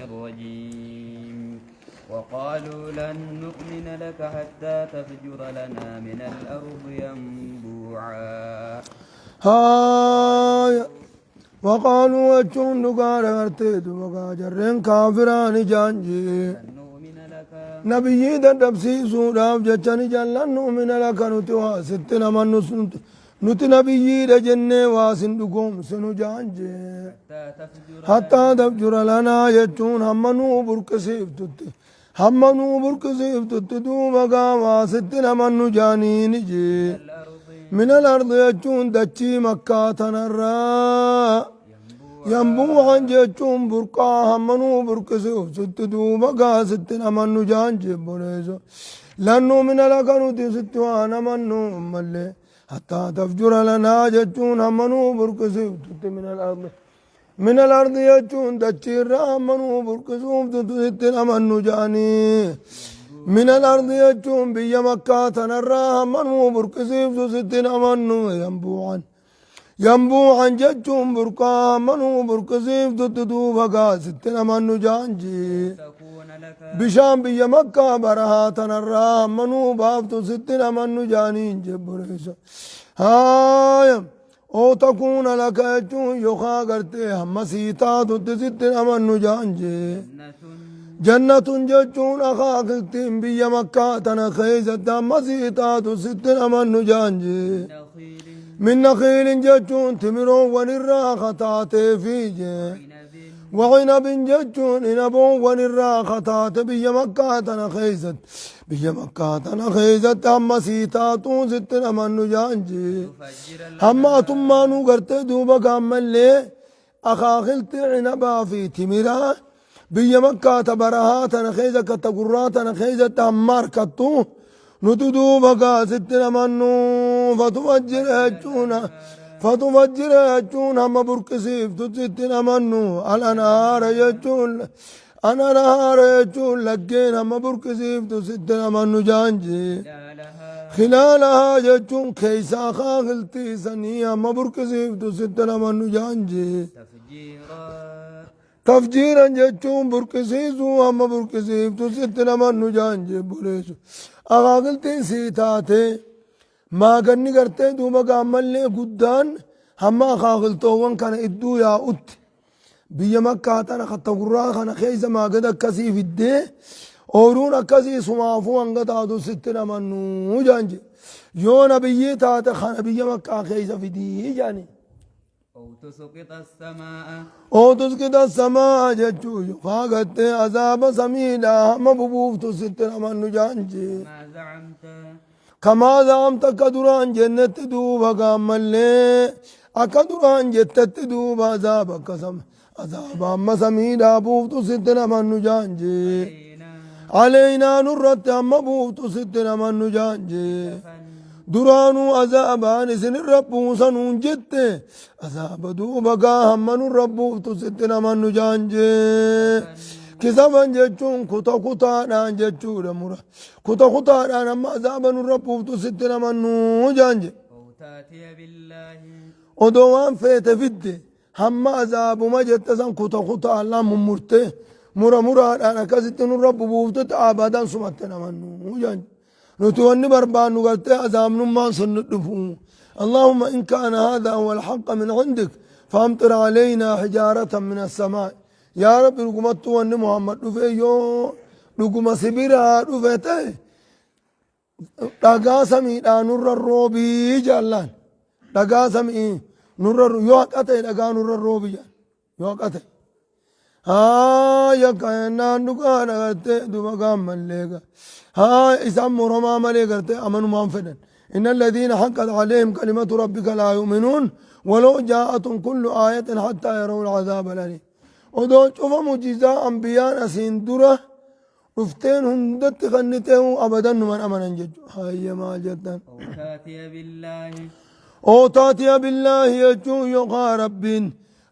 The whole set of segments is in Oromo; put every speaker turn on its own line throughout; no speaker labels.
الرجيم. وقالوا لن نؤمن لك حتى تفجر لنا من الأرض ينبوعا.
Haaya, waqaaluu jechuun dhugaadha gartee duba gaa jarreen kaafiraani jaan jee.
لن نؤمن لك
Nabiyyii dadhabsiisuudhaaf jecha ni jaan lan nu'mina laka, nuti waa sitti namannu, nuti nabiyyiidha jennee waa sin dhugoomsinu jaan jee.
حتى تفجر
Hattaa tafjura lanaa jechuun hamma nuu burqisiiftutti, hamma nuu burqisiiftutti duuba gaa waa sitti namannu jaaniini jee.
الأرض
من الأرض jechuun dachii Makkaa tanarraa, ينبوعا jechuun burqaa, hamma nuu burqisiiftutti duuba gaa sitti namannu jaan jee boleeso. لن نؤمن لك, nuti sitti waan amannu mallee, حتى تفجر لنا jechuun hamma nuu burqisiiftutti, من الأرض, من الأرض jechuun dachiirraa hamma nuu burqisuuftutti sitti namannu jaanii. من الأرض jechuun biyya Makkaa tanarraa hamma nuu burqisiiftu sitti namannu. ينبوعا, ينبوعا jechuun burqaa, hamma nuu burqisiiftutti duuba gaa sitti namannu jaan jee.
تكون لك
Bishaan biyya Makkaa barahaa tanarraa hamma nuu baaftu sitti namannu jaaniin jebboreessa. Haaya, أو تكون لك jechuun yookaa gartee hamma sii taatutti sitti namannu jaan jee.
جنة
جنة jechuun akaakiltiin biyya Makkaa tana keessatti hamma sii taatu sitti namannu jaan jee.
نخيل
من نخيل jechuun timiroowwan irraa kataatee fi jee.
عنب
وعنب jechuun inaboowwan irraa kataate biyya Makkaa tana keessatti, biyya Makkaa tana keessatti hamma sii taatuu sitti namannu jaan jee.
تفجر
Hamma atummaanuu gartee duuba gaammallee akaakilti cinabaa fi timiraa biyya Makkaa ta barahaa tana keessa katta gurraa tana keessatti hamma harkattu nuti duuba gaa sitti namannu. فتفجر jechuun, فتفجر jechuun hamma burqisiiftu sitti namannu. الأنهار jechuun, الأنهار jechuun laggeen hamma burqisiiftu sitti namannu jaan jee.
خلالها
خلالها jechuun keeysaa akaakiltii sanii hamma burqisiiftu sitti namannu jaan jee.
تفجيرا
تفجيرا jechuun burqisiisuu, hamma burqisiiftu sitti namannu jaan jee boleessu. Akaakiltiin sii taate maaganni gartee duuba gaammallee guddaan hamma akaakiltoowwan kana idduu yaa'utti biyya Makkaa tana katta gurraa kana keessa maagada akkasii fiddee ooyiruun akkasii sumaafuu hanga taatu sitti namannuu jaan jee. Yoo nabiyyii taate kana biyya Makkaa keessa fidii jaanii.
أو تسقط السماء
أو تسقط السماء jechuu yookaan gartee azaaba samiidhaa hamma bubuuftu sitti namannu jaan jee.
ما زعمت
كما زعمت, akka duraan jennetti duuba gaammallee akka duraan jettetti duuba azaaba akkasam azaaba amma samiidhaa buuftu sitti namannu jaan jee.
علينا
علينا nurratti hamma buuftu sitti namannu jaan jee.
كسفا
Duraanuu azaabaan isinirra buusanuun jette, azaaba duuba gaa hamma nurra buuftu sitti namannu jaan jee. كسفا jechuun kuta kutaadhaan jechuudha, mura kuta kutaadhaan hamma azaaba nurra buuftu sitti namannu jaan jee.
أو تأتي بالله
Odoo waan feete fidde hamma azaabuma jette san kuta kutaadhaan mummurte mura muraadhaan akkasitti nurra bubuuftutti abadan sumatte namannu jaan jee. Nuti wanni barbaannu gartee azaabnummaan sun nu dhufu. اللهم إن كان هذا هو الحق من عندك فأمطر علينا حجارة من السماء. Yaa Rabbi, dhugumattu wanni Muhammad dhufe yoo dhuguma si biraa dhufe ta'e dhagaa samiidhaa nurra roobii jaallaan, dhagaa samii nurra, yoo haqa ta'e dhagaa nurra roobii jaan yoo haqa ta'e. Haa, yakka jennaan dhugaadha gartee duba gaammallee haa isaan moromaa malee gartee amanumaan fedhan. إن الذين حقت عليهم كلمة ربك لا يؤمنون ولو جاءتهم كل آية حتى يروا العذاب الأليم. Odoo cufa mujizaa ambiyaan asiin dura dhufteen hundatti kanniteehu abadan numan amanan jechuudha. Hayya, maal jettan?
أو تأتي بالله
أو تأتي بالله jechuun yookaan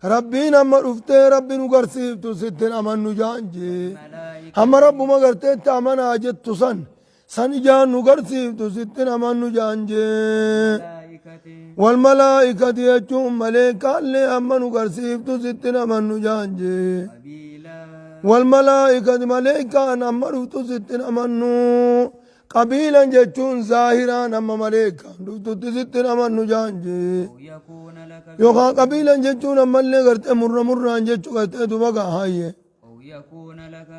Rabbiin amma dhuftee Rabbi nu garsiiftu sittin amannu jaan jee.
ملائكة
Hamma Rabbuma garteetti amanaa jettu san ijaan nu garsiiftu sittin amannu jaan jee.
ملائكة
والملائكة jechuun maleekaallee amma nu garsiiftu sittin amannu jaan jee.
قبيلا.
Walmalaa'ikati maleekaan amma dhuftu sittin amannu. Qabiilan jechuun zaahiraan amma maleekaan dhuftutti sittin amannu jaan jee.
أو يكون لك
Yookaan qabiilan jechuun ammallee gartee murra murraan jechuu gartee duba gaa hayyee.
أو يكون لك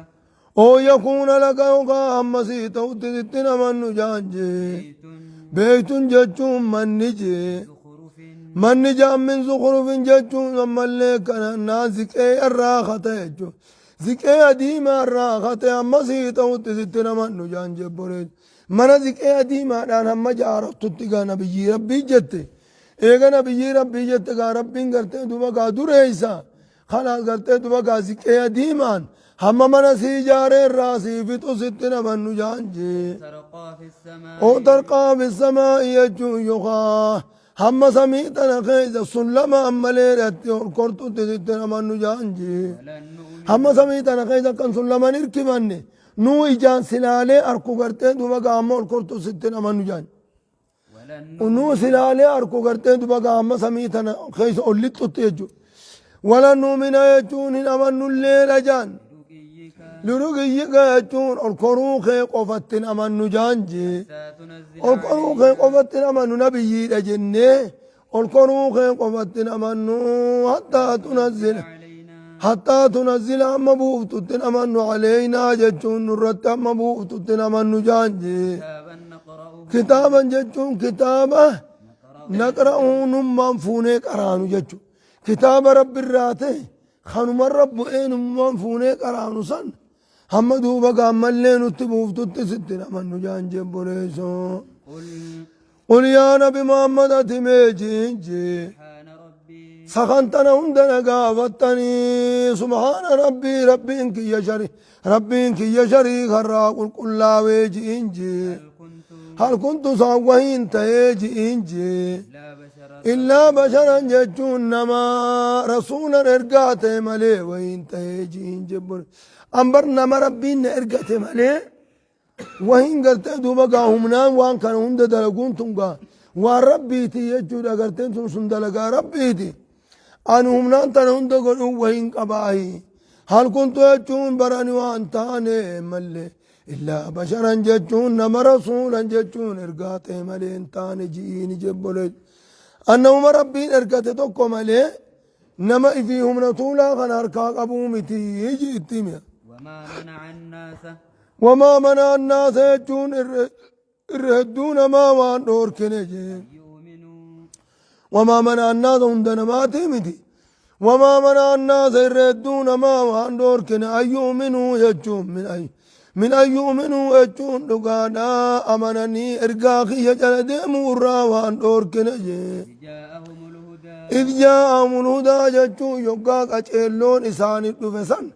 Oo yakuuna laka yookaan amma sii ta'utti sittin amannu jaan jee.
بيت
Beeytun jechuun manni jee.
زخرف
Manni jaan min zukrufin jechuun ammallee kana naa ziqee irraa kate jechuun. Ziqee adiimaa irraa kate amma sii ta'utti sittin amannu jaan jebboreet. Mana ziqee adiimaadhaan hamma jaarattutti gaa nabiyyii rabbii jette. Eega nabiyyii rabbii jette gaa rabbiin gartee duba gaa dureessa. Kanaas gartee duba gaa ziqee adiimaan hamma mana sii ijaaree irraa sii fixu sittin amannu jaan jee.
ترقى في السماء
Oo tarqaa fi samaa'i jechuun yookaan hamma samii tana keessa sullama ammalee irratti ol kortutti sitti amannu jaan jee.
ولن نؤمن
Hamma samii tana keessa kan sullaman hirkifanne nuu ijaan silaalee arku gartee duba gaa hamma ol kortu sitti amannu jaan.
ولن نؤمن
Nuu silaalee arku gartee duba gaa hamma samii tana keessa ol lixxutti jechuudha. Wala nuumina jechuun hin amannullee dha jaan.
برقيك
Lurugiyyika jechuun ol koruu kee qofatti hin amannu jaan jee.
حتى تنزل
Ol koruu kee qofatti hin amannu nabiyyiidha jennee ol koruu kee qofatti hin amannu hattaa tunazzila
علينا
hattaa tunazzila amma buuftutti hin amannu caleeynaa jechuun nurratti amma buuftutti hin amannu jaan jee.
كتابا نقرأه
Kitaaban jechuun kitaaba naqra'uu nummaan fuunee qaraanu jechuudha. Kitaaba rabbi irraa ta'e kanumarra bu'ee nummaan fuunee qaraanu san hamma duuba gaammallee nutti buuftutti sitti hin amannu jaan jee boreessoo.
قل
قل يا نبي محمد أتمي جي
سبحان ربي
سخنتنا هندنا قافتني سبحان ربي ربي إنك يا شريك ربي إنك يا شريك الراقل قل لا ويجي إنجي
هل كنت
هل كنت سوين تيجي إنجي
لا بشرا
إلا بشرا جتون نما رسولا إرقات ملي وين تيجي إنجي أمبرنا ما ربي إرقات ملي Wahin gartee duuba gaa humnaan waan kana hunda dalaguun tun gaa waan rabbiiti jechuudha garteen tun sun dalagaa rabbiiti. Ani humnaan tana hunda godhuun wahin qabaahi. Hal kuntu jechuun barani waan taane malee illaa basharan jechuun nama rasuulan jechuun ergaa ta'e malee hin taane ji'iini jebbolee. Annamuma rabbiin ergate tokko malee nama ifii humna tuulaa kana harkaa qabuu miti ji'itti hime.
وما منع الناس
Wamaa mana annaasa jechuun irra hedduu namaa waan dhoorkine jee.
أن يؤمنوا
Wamaa mana annaasa hunda namaatii miti. Wamaa mana annaasa irra hedduu namaa waan dhoorkine an yu'minuu jechuun min an yu'minuu jechuun dhugaadhaa amananii ergaa kiyya jala deemuu irraa waan dhoorkine jee.
إذ جاءهم الهدى
إذ جاءهم الهدى jechuun yoggaa qaceelloon isaaniif dhufe san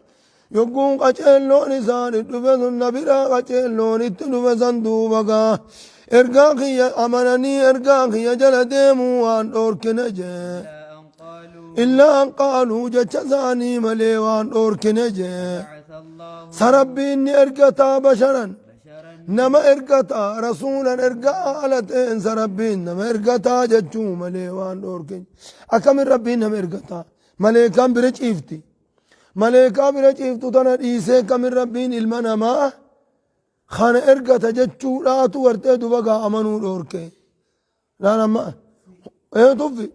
yogguun qaceelloon isaaniif dhufe sun na biraa qaceelloon itti dhufe san duuba gaa ergaa kiyya amananii ergaa kiyya jala deemuu waan dhoorkine jee.
إلا أن قالوا
Illaa an qaaluu jecha isaanii malee waan dhoorkine jee.
بعث الله
Sarabbiin ni ergataa basharan
بشرا
nama ergataa rasuulan ergaa haala ta'een sarabbiin nama ergataa jechuu malee waan dhoorkine. Akkamin rabbiin nama ergataa? Maleekaan bira ciifti. Maleekaa bira ciiftu tana dhiisee akkamin rabbiin ilma namaa kana ergata jechuudhaatu gartee duba gaa amanuu dhoorke. Laal amma ee tuffi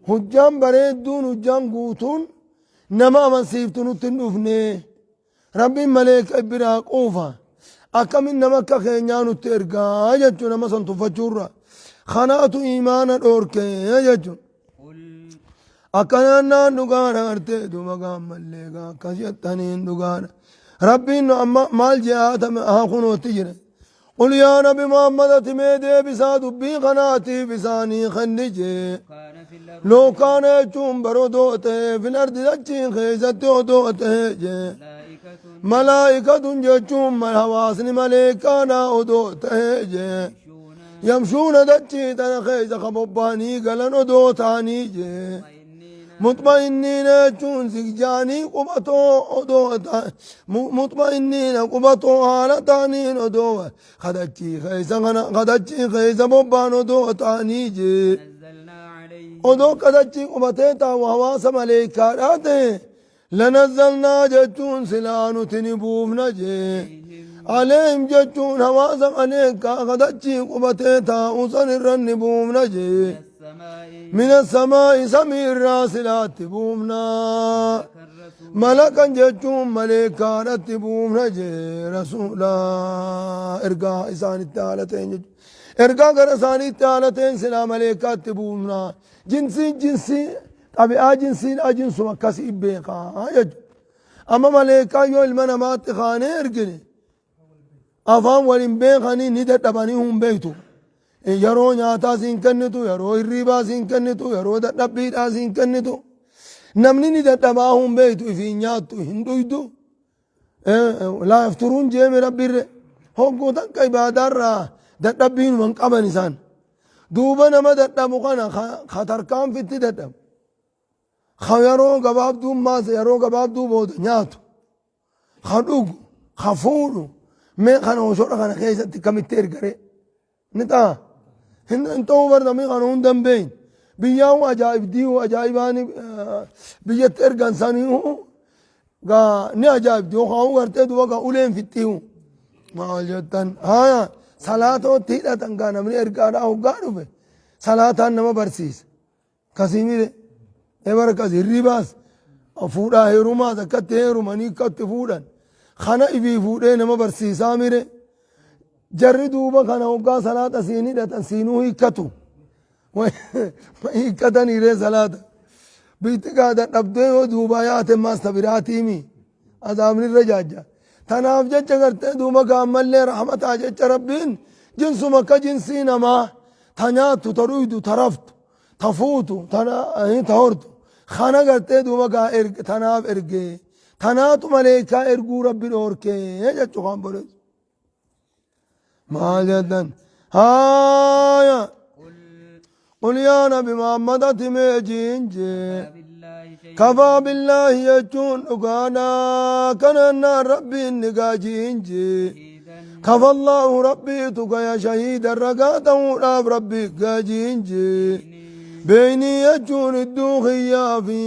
hujjaan bareedduun hujjaan guutuun nama amansiiftu nutti hin dhufne. Rabbiin maleeka biraa quufa. Akkamin nama akka keenyaa nutti ergaa jechuu nama san tuffachuurra. Kanaatu imaana dhoorke jechuun.
قل
Akkanaan naan dhugaadha gartee duuba gaammallee gaa akkas jettaniin dhugaadha. Rabbiin nu amma maal je'aatame haa kunootti jire. Qul yaa nabi Muhammad ati mee deebisaa dubbii kanaatiif isaanii kenni jee.
كان في الأرض
Loo kaana jechuun barodoo ta'e fil ardi dachiin keessatti odoo ta'e jee.
ملائكة
Malaa'ikatun jechuun hawaasni maleekaadhaa odoo ta'e jee.
يمشون
Yamshuuna dachii tana keessa ka bobba'anii galan odoo ta'anii jee.
مطمئنين
Mutma'inniina jechuun zigjaanii qubatoo odoo ta'an mutma'inniina qubatoo haala ta'aniin odoo kadachii keessa kana kadachii keessa bobba'an odoo ta'anii jee.
نزلنا عليهم
Odoo kadachii qubatee taa'u hawaasa maleekaadhaa ta'e Lanazzalnaa jechuun silaa nuti ni buufna jee. Aleehim jechuun hawaasa maleekaa ka dachii qubatee taa'u san irra ni buufna jee. Mina samaa'i samii irraa silaatti buufna. Malakan jechuun maleekaadhatti buufna jee rasuula ergaa isaanitti haala ta'een jechuudha. Ergaa gara isaaniitti haala ta'een silaa maleekaatti buufna. Jinsiin jinsii xabi'aa jinsiidhaa jinsuma akkasii beekaa jechuudha. Amma maleekaa yoo ilma namaatti kaanee ergine afaan waliin beekanii ni dadhabanii hin beektu. Yeroo nyaataa siin kennitu, yeroo hirriibaa siin kennitu, yeroo dadhabbiidhaa siin kennitu. Namni ni dadhabaa hin beektu, ifiin nyaattu, hin dhuydu. Laa yafturuun jeeme rabbiirre. Hogguu takka ibaadaarraa dadhabbiinuma hin qaban isaan. Duuba nama dadhabu kana ka tarkaanfitti dadhabu. Ka yeroo gabaabduu maas yeroo gabaabduu booda nyaatu. Ka dhugu, ka fuudhu. Mee kana oshoodha kana keessatti kamitti ergaree? Ni ta'a. Hin ta'uu bar namni kana hunda hin beekne. Biyyaa'u ajaa'ibdii ajaa'ibaan biyyatti ergan sanii gaa ni ajaa'ibdi yookaan gartee duba gaa uleen fixxiihu. Maal jettan haaya salaatootti hidhatan gaa namni ergaadhaa hoggaa dhufe salaataan nama barsiisa. Kasii mire ebar kas hirribaas fuudhaa heerumaas akkatti heerumanii akkatti fuudhan kana ifii fuudhee nama barsiisaa mire jarri duuba kana hoggaa salaata siin hidhatan siinuu hiikkatu hiikkatanii ree salaata biitti gaa dadhabdee yoo duubaa yaate maas ta biraatiimi azaabni irra jaajja tanaaf jecha gartee duuba gaa ammallee rahmataa jecha rabbiin jinsuma akka jinsii namaa ta nyaattu ta dhuydu ta raftu ta fuutu ta hortu kana gartee duuba gaa tanaaf ergee tanaatu maleekaa erguu rabbi dhoorkee jechu kan boleessu maal jettan haaya qul yaa nabi muhammad ati mee jiin jee kafaa billaahi jechuun dhugaadha kanannaan rabbiin ni gaa jiin jee kafa allaahu rabbiitu gaya shahiida ragaa ta'uudhaaf rabbi gajiin jee beeynii jechuun idduu kiyyaa fi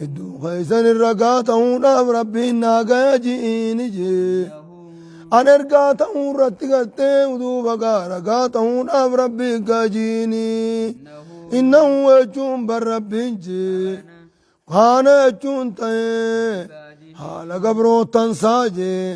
idduu keessan ragaa ta'uudhaaf rabbiin naa gaya ji'iini jee an ergaa ta'uu irratti gartee duuba gaa ragaa ta'uudhaaf rabbi gajiini innahu jechuun bar rabbiin jee Kaana jechuun ta'ee haala gabroottansaa jee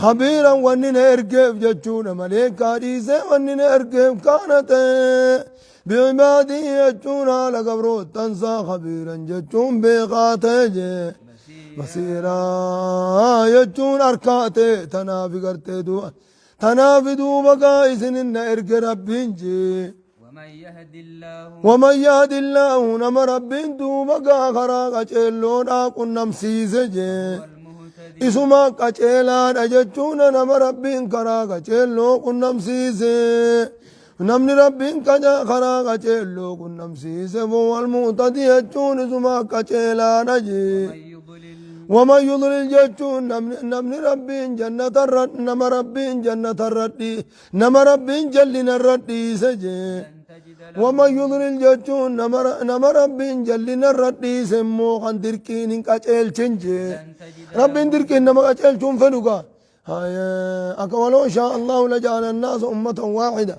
khabiiran wanni na ergeef jechuudha maleekaa dhiisee wanni na ergeef kaana ta'ee bi'ibaadii jechuun haala gabroottansaa khabiiran jechuun beekaa ta'e jee basiiraa jechuun harkaa ta'e tanaaf gartee du'a tanaaf duuba gaa isinin na erge rabbiin jee.
ومن يهد الله
ومن يهد الله nama rabbiin duuba gaa karaa qaceelloodhaa qunnamsiise jee
المهتدي
isuma qaceelaadha jechuun nama rabbiin karaa qaceelloo qunnamsiise namni rabbiin karaa qaceelloo qunnamsiise wal muhtadi jechuun isuma qaceelaadha jee
ومن يضلل
ومن يضلل jechuun namni rabbiin jannatarra nama rabbiin jannatarra Nama Rabbiin jallina irra dhiise jee. Waman yudlil jechuun nama Rabbiin jallina irra dhiise immoo kan dirqiin hin qaceelchin jee. Rabbiin dirqiin nama qaceelchuun fedhu gaa. Akka waloo shaa Allahu laja'ala annaasa ummatan waahida.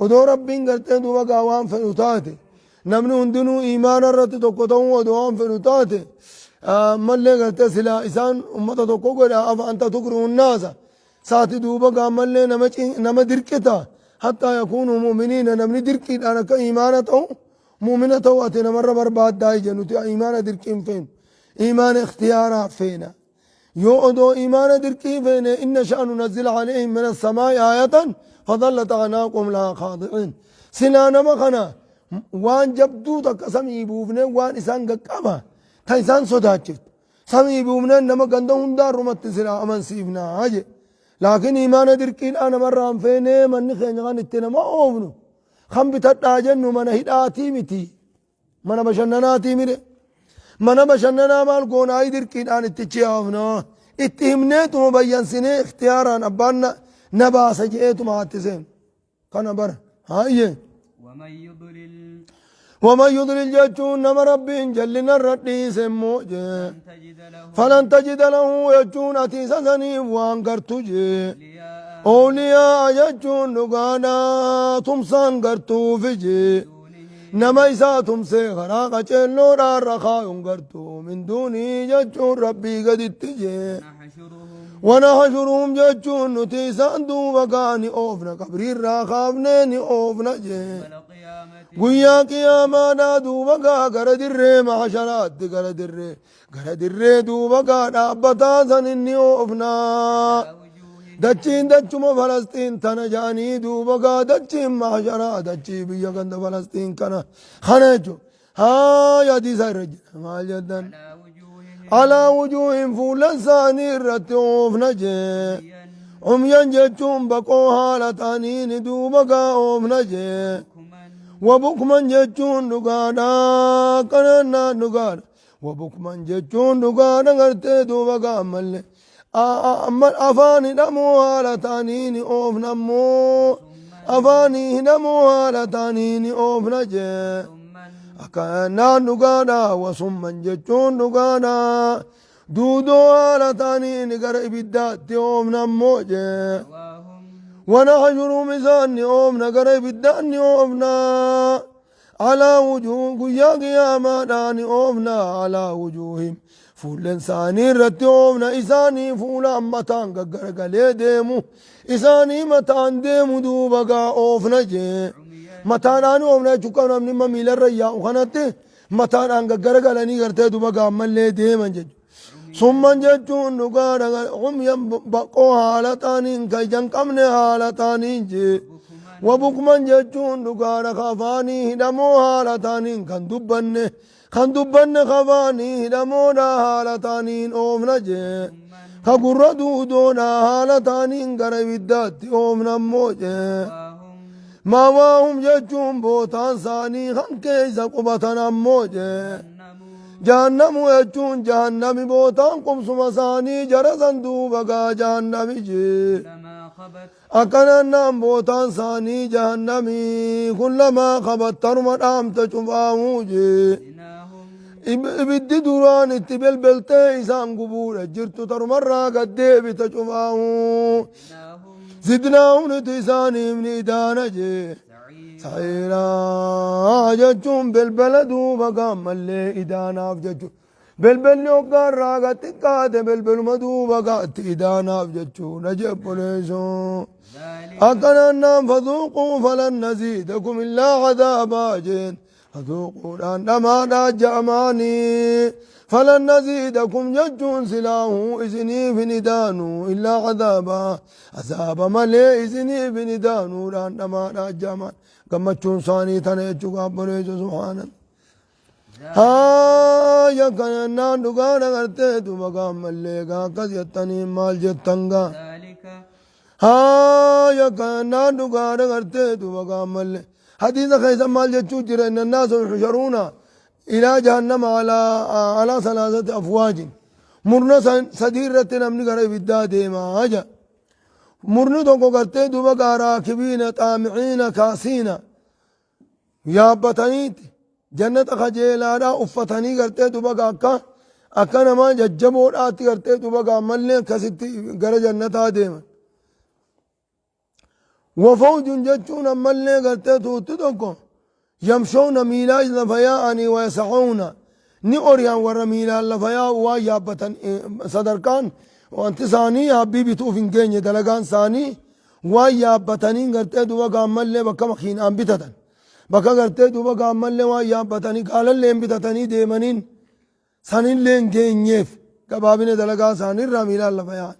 Odoo Rabbiin gartee duuba gaa waan fedhu taate. Namni hundinuu iimaana irratti tokko ta'uu odoo waan fedhu taate. Ammallee gartee silaa isaan ummata tokko godha afa anta tukrihu naasa. Saati duuba gaa ammallee nama nama dirqita hattaa yakuunuu mu'miniina namni dirqiidhaan akka iimaana ta'u mu'mina ta'u ati namarra barbaaddaa ija nuti iimaana dirqii hin feenu iimaana ikhtiyaaraa feena yoo odoo iimaana dirqii feene inna sha'a nunazzila alayhim min as-samaa'i aayatan fadallat a'naaquhum lahaa khaadi'iin silaa nama kana waan jabduu takka samii buufnee waan isaan gaqqaba ta isaan sodaachiftu Samii buufnaan nama ganda hundaa irrumatti silaa amansiifna je. Laakiin imaana dirqiidhaa namarraa hin feenee manni keenya kan itti nama oofnu kan bitadhaa jennu mana hidhaatii miti. Mana bashannanaatii mire. Mana bashannanaa maal goonaayii dirqiidhaan itti chiyaafna. Itti himneetuma bayyansinee ikhtiyaaraan abbaan na baasa je'eetuma haatti seenu. Kana bara. Haayye.
ومن يضلل
Waman yudlil jechuun nama Rabbiin jallinarra dhiise immoo jee.
لن تجد له
Falan tajida lahu jechuun ati isa saniif waan gartu jee.
أولياء
Ooliyaa jechuun dhugaadha tumsaan gartuufi jee.
دونه
Nama isaa tumsee karaa qaceelloodhaan kaayuun gartuu min duunii jechuun Rabbii gaditti jee.
نحشرهم
ونحشرهم jechuun nuti isaan duuba gaa ni oofna qabriirraa kaafnee ni oofna jee.
يوم القيامة
Guyyaa qiyaamaadhaa duuba gaa gara dirree mahsharaatti gara dirree gara dirree duuba gaa dhaabbataa san inni oofnaa.
على وجوههم
Dachiin dachuma Falastiin tana ja'anii duuba gaa dachiin mahsharaa dachii biyya ganda Falastiin kana kana jechuun haa yaadii isaa irra jira maal jettan.
على وجوههم
Alaa wujuuhin fuula isaanii irratti oofna jee.
عميا
Umyan jechuun baqoo haala ta'aniin duuba gaa oofna jee.
بكما
Wabukman jechuun dhugaadha kanannaan dhugaadha. Wabukman jechuun dhugaadha gartee duuba gaa ammallee. Afaan hidhamoo haala ta'aniin oofna ammoo. Afaan hidhamoo haala ta'aniin oofna jee.
ثم
Akkanaan dhugaadha wasumman jechuun dhugaadha. Duudoo haala ta'aniin gara ibiddaatti oofna ammoo jee.
مأواهم
ونحشرهم isaan ni oofna gara ibiddaan ni oofna. على وجوه guyyaa qiyaamaadhaa ni oofna على وجوههم. Fuulleen isaanii irratti oofna isaanii fuula mataan gaggaragalee deemu. Isaanii mataan deemu duuba gaa oofna jee.
عميا
Mataadhaan oofna jechuun kan namni imma miilarra yaa'u kanatti mataadhaan gaggaragalanii gartee duuba gaammallee deeman jechuudha. Summan jechuun dhugaadha umyan baqoo haala ta'aniin kan ija hin qabne haala ta'aniin jee.
بكما
Wabukman jechuun dhugaadha kafaanii hidhamoo haala ta'aniin kan dubbanne kan dubbanne kafaanii hidhamoodha haala ta'aniin oofna jee.
ثم
Ka gurra duudoodha haala ta'aniin gara ibiddaatti oofna ammoo jee.
مأواهم
Maawaahum jechuun bootaan isaanii kan keessa qubatan ammoo jee.
جهنم
Jahannamu jechuun jahannami bootaan qubsuma isaanii jara san duuba gaa jahannami jee.
كلما خبت
Akkanannaan bootaan isaanii jahannami kullamaa khabat taruma dhaamte cufaamuu jee.
زدناهم
Ibiddi duraan itti belbeltee isaan gubuudha jirtu tarumarraa gad deebite cufaamuu.
زدناهم
Zidnaahum nuti isaaniif ni idaana jee.
سعيرا
Sa'iiraa jechuun belbela duuba gaammallee idaanaaf jechuun. Belbelli hoggaarraa gad xiqqaate belbeluma duuba gaatti idaanaaf jechuudha jebboleessoo.
ذلك
Akkanannaan فذوقوا فلن نزيدكم إلا عذابا jeen. فذوقوا dhamaadhaa ja'amaanii. فلن نزيدكم jechuun silaahuu isiniif hin idaanuu إلا عذابا. Azaaba malee isiniif hin idaanuudhaan dhamaadhaa ja'amaan. Gammachuun isaanii tana jechuu gaabboleessu subhaanan.
ذلك
Haa yakkanannaan dhugaadha gartee duuba gaammallee gaa akkas jettanii maal jettan gaa.
ذلك
Haa yakkanannaan dhugaadha gartee duuba gaammallee. Hadiisa keessa maal jechuu jira إن الناس يحشرون إلى جهنم على ثلاثة أفواج. Murna sadii irratti namni gara ibiddaa deemaa jira. Murni tokko gartee duuba gaa راكبين طامعين كاسين yaabbataniiti jannata kajeelaadhaa uffatanii gartee duuba gaa akka akka namaa jajjaboodhaatti gartee duuba gaa ammallee akkasitti gara jannataa deeman. وفوج jechuun ammallee gartee tuutti tokko يمشون miilaa lafa yaa'anii ويسعون ni ori'an warra miilaan lafa yaa'u waan yaabbatan sadarkaan wanti isaanii yaabbii bituuf hin geenye dalagaan isaanii waan yaabbatanii gartee duuba gaammallee bakka makiinaan bitatan bakka gartee duuba gaammallee waan yaabbatanii gaalallee hin bitatanii deemaniin sanillee hin geenyeef gabaabina dalagaa isaaniirraa miilaan lafa yaa'an.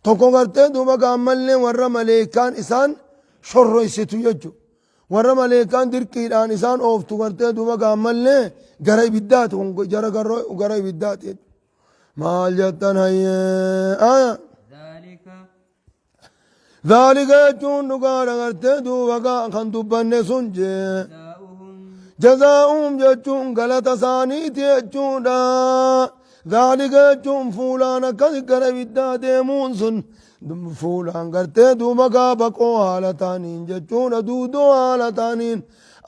Tokko gartee duuba gaammallee warra maleekaan isaan shorroysitu jechuudha. Warra maleekaan dirqiidhaan isaan ooftu gartee duuba gaammallee gara ibiddaati kun jara gara ibiddaati jechuudha. Maal jettan hayyee aya.
ذلك
ذلك jechuun dhugaadha gartee duuba gaa kan dubbanne sun jee.
جزاؤهم
جزاؤهم jechuun galata isaaniiti jechuudha. ذلك jechuun fuulaan akkas gara ibiddaa deemuun sun fuulaan gartee duuba gaa baqoo haala ta'aniin jechuudha duudoo haala ta'aniin.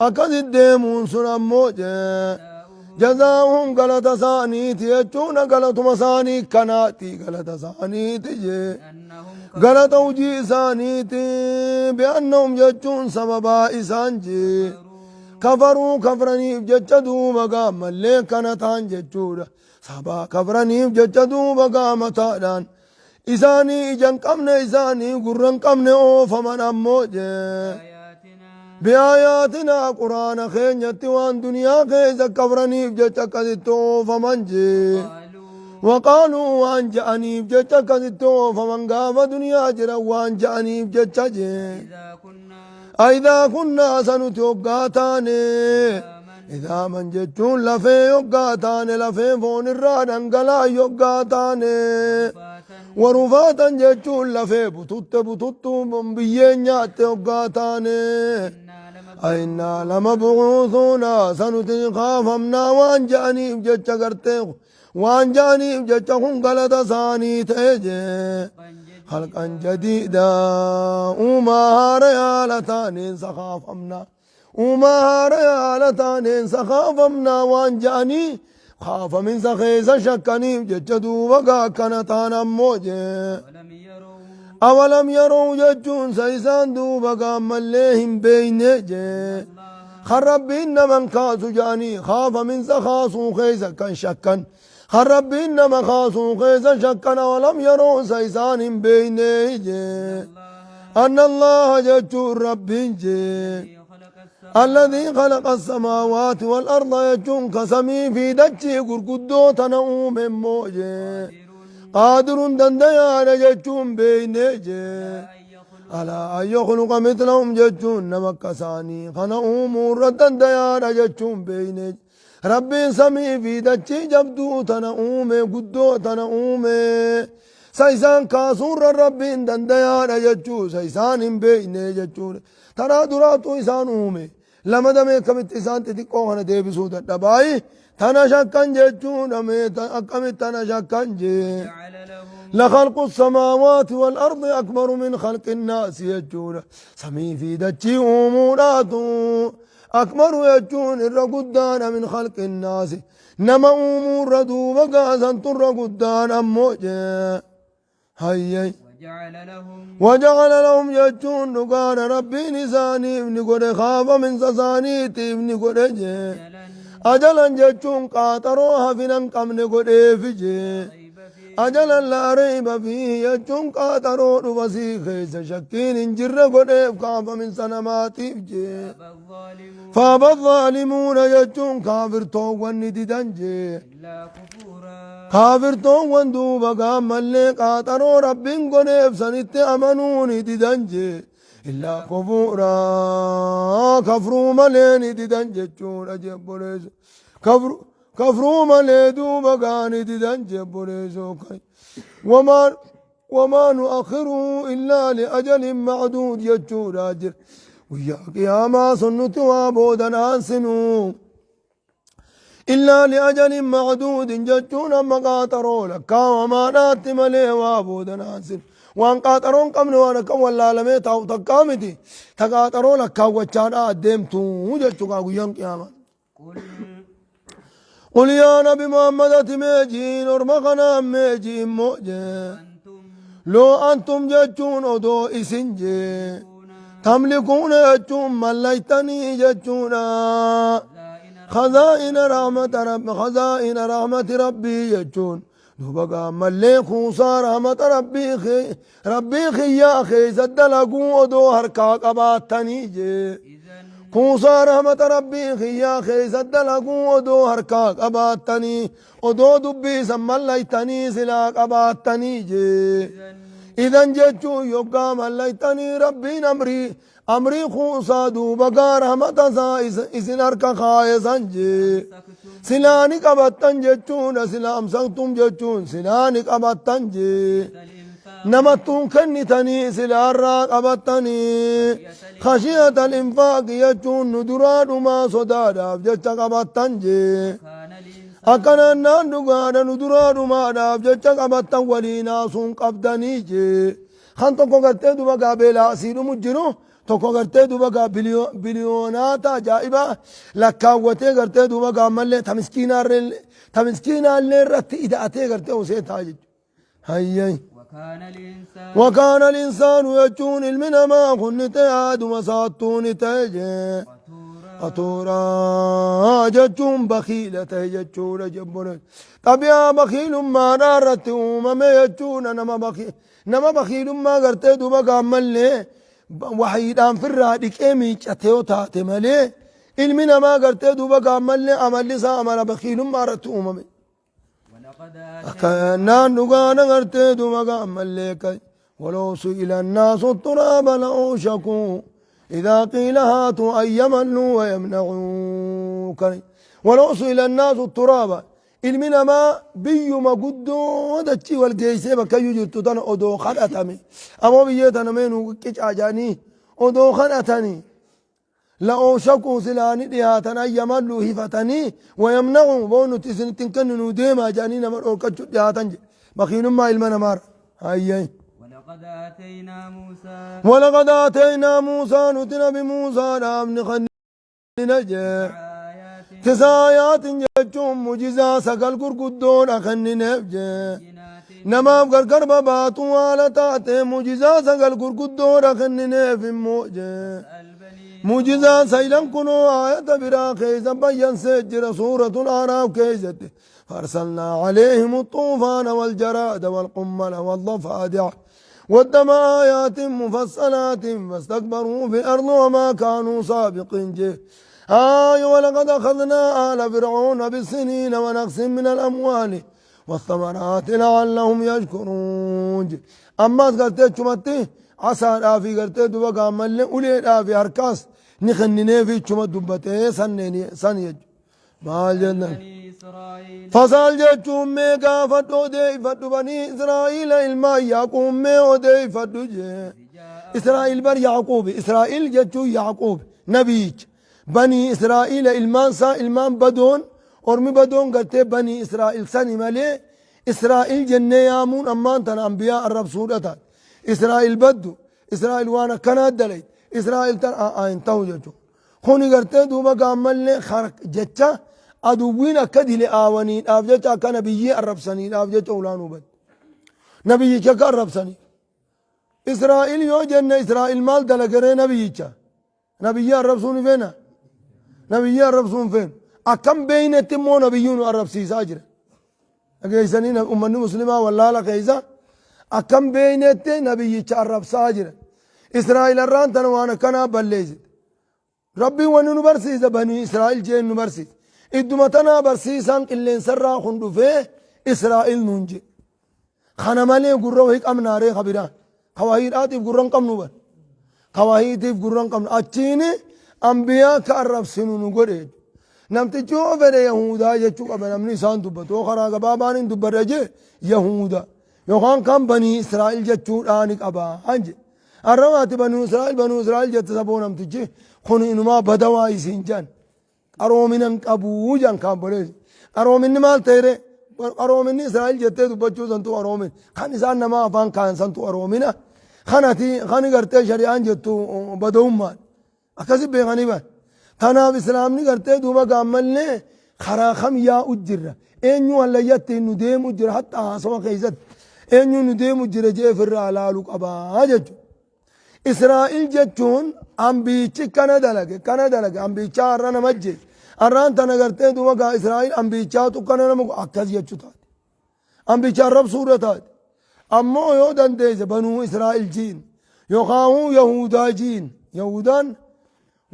Akkasit deemuun sun ammoo jee. Jazaa'uhum galata isaaniiti jechuun galatuma isaanii kanaati galata isaaniiti jee. Galata hojii isaaniiti bi'annahum jechuun sababaa isaan jee. Kafaruu kafraniif jecha duuba gaammallee kana ta'an jechuudha. Sabaa kafraniif jecha duuba gaamataadhaan isaanii ija hin qabne isaanii gurra hin qabne oofaman ammoo jee. Bi'aayaatinaa quraana keenyatti waan duniyaa keessa kafraniif jecha akkasitti oofaman jee. Waqaaluu waan ja'aniif jecha akkasitti oofaman gaafa duniyaa jiran waan ja'aniif jecha jee. Aidaa kunnaa sanuti hoggaa taane. Idaaman jechuun lafee yoggaa taane lafee foon irraa dhangala'aa yoggaa taane. Warufaatan jechuun lafee bututte bututtuu biyyeen nyaatte yoggaa taane. Ainnaa lama bu'uusuuna sanuti kaafamnaa waan ja'aniif jecha gartee waan ja'aniif jecha kun galata isaanii ta'e jee. Halqan jadiida uumaa haara yaala taaneen sakaafamnaa. Uumaa haara yaala taaneen sakaafamnaa waan ja'anii kaafaminsa keessa shakkaniif jecha duuba gaa akkana ta'an ammoo jee. Awalam yeroo jechuun sa isaan duuba gaammallee hin beeyne jee. Kan rabbiin naman kaasu ja'anii kaafaminsa kaasuu keessa kan shakkan. Kan rabbiin nama kaasuu keessa shakkan awalam yeroo sa isaan hin beeyne jee. Anna Allaha jechuun rabbiin jee. Alladhii khalaqa samaawaati wal arda jechuun ka samii fi dachii gurguddoo tana uume immoo jee. Qaadirun dandayaadha jechuun beeyne jee. Alaa an yakhluqa mithlahum jechuun nama akka isaanii kana uumuu irra dandayaadha jechuun beeyne. Rabbiin samii fi dachii jabduu tana uume guddoo tana uume. Sa isaan kaasuurra rabbiin dandayaadha jechuu sa isaan hin beeyne jechuudha. Taraa duraatu isaan uume. Lama damee akkamitti isaan xixiqqoo kana deebisuu dadhabaayi. Tana shakkan jechuudha mee akkamitti tana shakkan jee. لخلق السماوات والأرض أكبر من خلق الناس jechuudha. Samii fi dachii uumuudhaatu أكبر jechuun irra guddaadha من خلق الناس. Nama uumuurra duuba gaasantu irra guddaan ammoo jee. Hayyay. وجعل لهم jechuun dhugaadha rabbiin isaaniif ni godhe kaafaminsa isaaniitiif ni godhe jee. Ajalan jechuun qaaxaroo hafina hin qabne godheefi jee. Ajalan لا ريب فيه jechuun qaaxaroo dhufa sii keessa shakkiin hin jirre godheef kaafaminsa namaatiif jee. فأبى الظالمون jechuun kaafirtoowwan ni didan jee. Kaafirtoowwan duuba gaammallee qaaxaroo rabbiin godheef sanitti amanuu ni didan jee. إلا كفورا kafruu malee ni didan jechuudha jebboleessu. Kafruu malee duuba gaa ni didan jebboleessu. وما نؤخره إلا لأجل معدود jechuudha jira. Guyyaa qiyaamaa sun nuti waa boodan aansinuu. إلا لأجل معدود jechuun amma qaaxaroo lakkaawamaadhaatti malee waa boodan aansinu. Waan qaaxaroon qabne waan akka wallaalamee taa'u takkaa miti. Ta qaaxaroo lakkaawwachaadhaa adeemtu jechuudha guyyaan qiyaamaa. قل يا نبي محمد ati meejiin orma kanaan meejiin moo jee. لو أنتم jechuun odoo isin jee. تملكون jechuun mallaytanii jechuudha. خزائن رحمة رب خزائن رحمة ربي jechuun duuba gaammallee kuusaa rahmata rabbii kiyyaa keessa dalaguu odoo harkaa qabaattanii jee. Kuusaa rahmata rabbii kiyyaa keessa dalaguu odoo harkaa qabaattanii odoo dubbii san mallaytanii silaa qabaattanii jee. إذن jechuun yoggaa mallaytanii rabbiin amrii kuusaa duuba gaa rahmata isaa isin harka kaaye san jee. Silaa ni qabattan jechuudha sila أمسكتم jechuun silaa ni qabattan jee. Namattuun kennitanii silaarraa qabattanii خشية الإنفاق jechuun nu duraa dhumaa sodaadhaaf jecha qabattan jee. Akkanaan naan dhugaadha nu duraa dhumaadhaaf jecha qabattan waliin haasuun qabdanii jee. Kan tokko gartee duba gaabeelaa asii dhumu jiru Tokko gartee duuba gaa biliyoonaata ajaa'ibaa lakkaawwatee gartee duuba gaa ammallee ta miskiinaallee irratti ida'atee gartee osee ta'a jechuudha. Hayyay.
وكان الإنسان
وكان الإنسان jechuun ilmi namaa kun ni ta'e haaduma saattuu ni ta'e jee.
قتورا
Qatuuraa jechuun bakiila ta'e jechuudha jebbole. Xabiyaa bakiilummaadhaa irratti uumame jechuudha nama bakiilummaa gartee duuba gaammallee wahiidhaan firraa dhiqee miiccatee yoo taate malee ilmi namaa gartee duuba gaammallee amalli isaa amala bakiilummaa irratti uumame.
ولقد آتينا
Akkanaan dhugaana gartee duuba gaammallee kay ولو سئل الناس التراب لأوشكوا إذا قيل هاتوا أن يملوا ويمنعوا ولو سئل الناس التراب ilmi namaa biyyuma guddoo dachii wal geessee bakka iyyuu jirtu tana odoo kadhatame ammoo biyyee tana meenuu qicaa jedhanii odoo kadhatanii la'ooshakuu silaani dhiyaatan an yamalluu hifatanii wayamna'uu boo nuti isinitti hin kenninuu deemaa jedhanii nama dhorkachuu dhiyaatan jedhe bakiinummaa ilma namaarra hayyay.
ولقد آتينا موسى
ولقد آتينا موسى نتنا بموسى رامن خننا جه
آيات
تسع آيات jechuun mu'jizaa sagal gurguddoodha kennineef jee
بينات
namaaf gargar babaatuu haala taate mu'jizaa sagal gurguddoodha kennineef immoo jee
فاسأل بني
mu'jizaan saylan kunoo aayata biraa keessa bayyansee jira suuratul A'raaf keessatti فأرسلنا عليهم الطوفان والجراد والقمل والضفادع والدم آيات مفصلات فاستكبروا في الأرض وما كانوا سابقين جه آي ولقد أخذنا آل فرعون بالسنين ونقص من الأموال والثمرات لعلهم يشكرون جه. أما قلت شمتي عسى رافي قلت دبقى ملي أولي رافي أركاس نخنني في شمت دبتي سنني سنيج ما جنن
بني إسرائيل
Fasaal jechuun mee gaafadhu odeeffadhu banii Israa'iila ilmaan Yaaquub mee odeeffadhu jee. Israa'iil bar Yaaquubi. Israa'iil jechuun Yaaquub nabiyicha. Banii Israa'iila ilmaan isaa ilmaan badoon ormi badoon gartee banii Israa'iil sani malee Israa'iil jennee yaamuun ammaan tana ambiyaa arrabsuudha taate. Israa'iil baddu Israa'iil waan akkanaa dalayte Israa'iil tan hin ta'u jechuudha. Kuni gartee duuba gaammallee jecha aduwwiin akka dile aawaniidhaaf jecha akka nabiyyii arrabsaniidhaaf jecha ulaan hubate. Nabiyyicha akka arrabsanii. Israa'iil yoo jenne Israa'iil maal dalagaree nabiyyicha? Nabiyyii arrabsuu ni feena? Nabiyyii arrabsuu hin feenu. Akkam beeynetti immoo nabiyyuu nu arrabsiisaa jira. Dhageessanii ummanni muslimaa wallaala keessa akkam beeynetti nabiyyicha arrabsaa jira. Israa'iil arraan tana waan akkanaa balleessite. Rabbiin wanni nu barsiisa banii Israa'iil jeen nu barsiisa. Idduma tanaa barsiisaan qilleensarraa kun dhufee Israa'iil nuun jedhe. Kana malee gurra wahii qabnaaree kabiraa. Kawahiidhaatiif gurra hin qabnu bar. Kawahiitiif gurra hin qabnu. Achiini ambiyaa akka arrabsinu nu godhe. Namtichi yoo fedhe Yahudaa jechuu qaba namni isaan dubbatu. Yoo karaa gabaabaan hin dubbadha jee Yahuda. Yookaan kan banii Israa'iil jechuudhaani qaba. Hanje. Arramaati banii Israa'iil banii Israa'iil jette saboo namtichi kun inumaa badawaa isiin jedhan. Qaroomina hin qabuu jedhan kaan boleessi. Qaroominni maal ta'e Qaroominni Israa'el jettee dubbachuu santu qaroomin. Kan isaan nama afaan kaan santu qaroomina. Kanati kan gartee shari'aan jettu badawummaan. Akkasi beekanii ban. Tanaaf islaamni gartee duuba gaammallee karaa kam yaa'u jirra. Eenyu hallayyatti nu deemu jira hatta haasawa keessatti. Eenyu nu deemu jira jee ofirraa laaluu qabaa jechuudha. Israa'il jechuun ambiyichi kana dalage kana dalage ambiyichaa har'a nama ajjeese. Har'aan tana gartee duuba gaa Israa'il ambiyichaatu kana nama akkas jechuu taate. Ambiyicha arrabsuudha taate. Ammoo yoo dandeesse banuu Israa'il jiin yookaan Yahudaa jiin. Yahudaan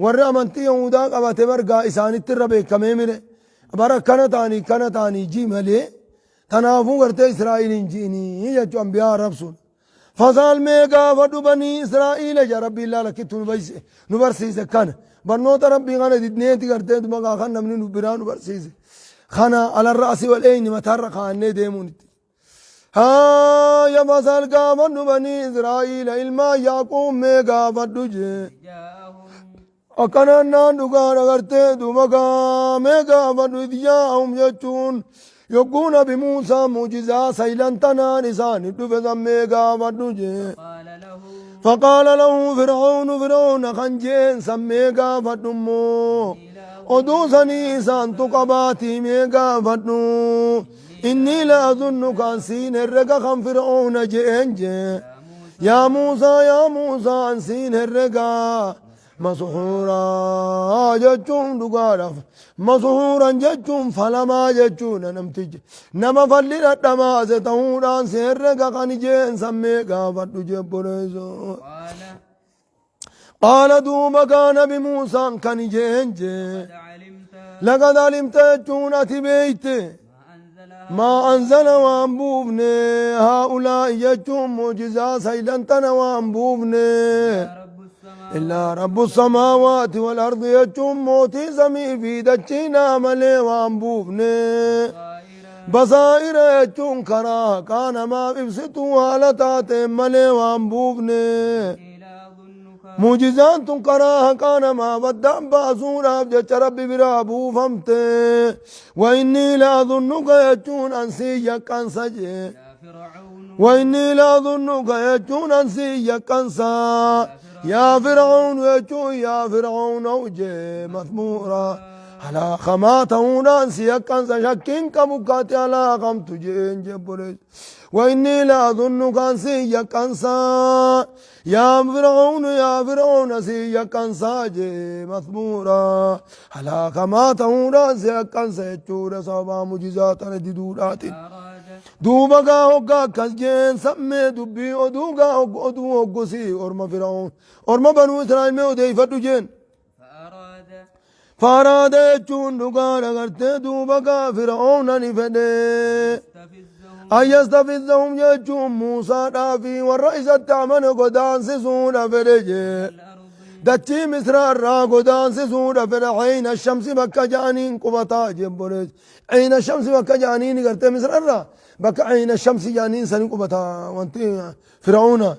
warri amantii Yahudaa qabate bargaa isaanitti irra beekamee mire bara akkana ta'anii kana ta'anii jii malee tanaafuu gartee Israa'iliin jiinii jechuu ambiyaa arrabsuudha. Fasaal mee gaafadhu banii Israa'iila jaa Rabbiin laala kittu nu barsiise kana. Barnoota Rabbii kana didneeti gartee maqaa kan namni nu biraa nu barsiise. Kana alarra asii wal eenyu mataarra kaa'annee deemuun itti. Haa ya fasaal gaafadhu banii Israa'iila ilmaan Yaaquub mee gaafadhu jee.
جاءهم
Akkanaan naan dhugaan agartee duuba gaamee gaafadhu idh jaa'ahum jechuun yogguu nabi Muusaa mu'jizaa saylan tanaan isaaniif dhufe san mee gaafadhu jee.
قال له
فقال له فرعون فرعون kan jeen sammee gaafadhu immoo oduu sanii isaantu qabaatii mee gaafadhu إني لأظنك an siin herrega kan fir'auna jeen jee يا موسى يا موسى an siin herrega مسحورا jechuun dhugaadhaaf مسحورا jechuun falamaa jechuun namtichi nama falli dhadhamaase ta'uudhaan si herrega kan jeen sammee gaafadhu jebboleeso.
قال
قال duuba gaa nabi Muusaan kan jeen jee
قد علمت
لقد علمت jechuun ati beeyte
ما أنزل
ما أنزل waan buufne هؤلاء jechuun mucjizaa saylan tana waan buufne
رب السماء
إلا رب السماوات والأرض jechuun mootii samii fi dachiinaa malee waan buufne
بصائر
بصائر jechuun karaa haqaa namaaf ibsituu haala taateen malee waan buufne
إني لأظنك
mucjizaan tun karaa haqaa namaaf addaan baasuudhaaf jecha rabbi biraa buufamte وإني لأظنك jechuun an sii yaqqansa jee
يا فرعون
وإني لأظنك jechuun an sii yaqqansa يا فرعون jechuun يا فرعون jee مثبورا halaakamaa ta'uudhaan si yaqqansa shakkiin qabu kaate halaakamtu jeen jebbolees وإني لأظنك an sii yaqqansa يا فرعون يا فرعون sii yaqqansa jee مثبورا halaakamaa ta'uudhaan si yaqqansa jechuudha sababaa mujizaa tana diduudhaatiin.
أراد
Duuba gaa hoggaa akkas jeen sammee dubbii oduu gaa oduu hoggusii orma Fir'aun orma banuu Israa'el mee odeeffadhu jeen.
فأراد
فأراد jechuun dhugaadha gartee duuba gaa Fir'auna ni fedhe.
يستفزهم
أن يستفزهم jechuun Muusaadhaa fi warra isatti amane godaansisuudha fedhe jee.
الأرض
Dachii Misraa irraa godaansisuudha fedhe عين الشمس bakka ja'aniin qubataa jebbolees. عين الشمس bakka ja'aniin gartee Misra irraa bakka عين الشمس ja'aniin sani qubataa wanti Fir'auna.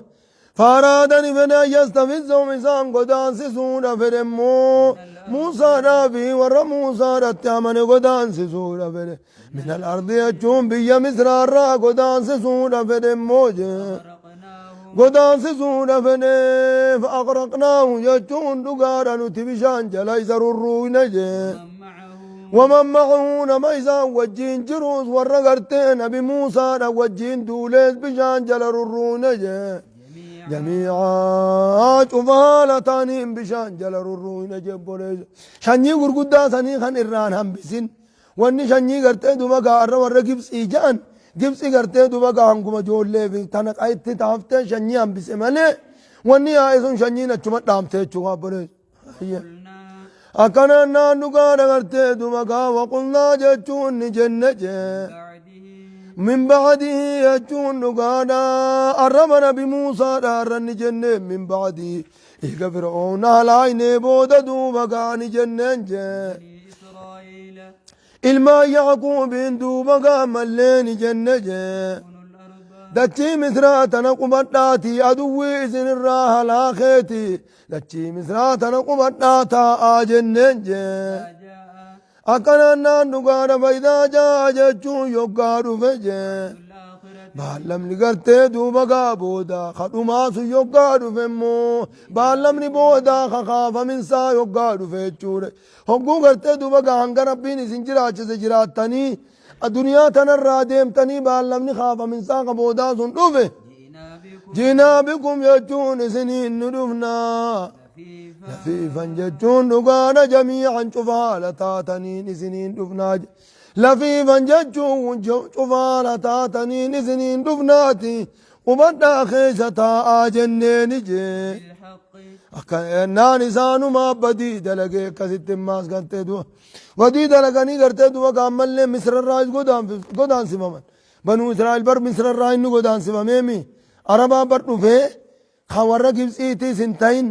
فأراد ni fedhe أن يستفزهم isaan godaansisuudha fedhe immoo Muusaadhaa fi warra Muusaadhatti amane godaansisuudha fedhe. من الأرض jechuun biyya Misraa irraa godaansisuudha fedhe immoo jee.
أغرقناه
Godaansisuudha fedhe فأغرقناه jechuun dhugaadha nuti bishaan jala isa rurruuyne jee.
ومن معه
ومن معه nama isaan wajjiin jirus warra gartee nabi Muusaadha wajjiin duulees bishaan jala rurruuyne jee.
جميعا
جميعا cufa haala ta'aniin bishaan jala rurruuyne jebbolees. Sanyii gurguddaa sanii kan irraan hambisin. Wanni sanyii gartee duba gaarra warra Gibxii ja'an Gibxii gartee duba gaa hanguma ijoollee fi tana qayitti taaftee sanyii hambise malee wanni yaa'e sun sanyiin achuma dhaamte jechuudha obbolees.
قلنا
Akkanaan naan dhugaadha gartee duba gaa وقلنا jechuun ni jenne jee.
بعده
من بعده jechuun dhugaadha arraba nabi Muusaadha arra ni jenne من بعده eega Fir'auna halaayinee booda duuba gaa ni jenneen jee.
بني إسرائيل
Ilmaan Yaaquubiin duuba gaa mallee ni jenne jee.
اسكنوا الأرض
Dachii Misraa tana qubadhaatii aduwwii isinirraa halaakeeti. Dachii Misraa tana qubadhaa taa'aa jenneen jee.
إذا جاء
Akkanaan naan dhugaadha فإذا جاء jechuun yoggaa dhufe jee.
الآخرة
Baallamni gartee duuba gaa booda kadhumaa sun yoggaa dhufe immoo baallamni booda kakaafaminsaa yoggaa dhufe jechuudha. Hogguu gartee duuba gaa hanga rabbiin isin jiraachise jiraattanii addunyaa tanarraa deemtanii baallamni kaafaminsaa ka boodaa sun dhufe.
جئنا بكم
جئنا بكم jechuun isiniin nu dhufnaa.
لفيفا
لفيفا jechuun dhugaadha جميعا cufa haala taataniin isiniin dhufnaa. لفيفا jechuun cufa haala taataniin isiniin dhufnaati. Qubadhaa keessa taa'aa jenneeni jee.
بالحق
Akka naan isaanumaa badii dalagee akkasitti immaas gartee du'a. Badii dalaganii gartee du'a gaammallee Misrarraa godaansifaman. Banuu Israa'el bar Misrarraa inni godaansifameemi. Arabaa bar dhufee kan warra Gibxiitiis hin ta'in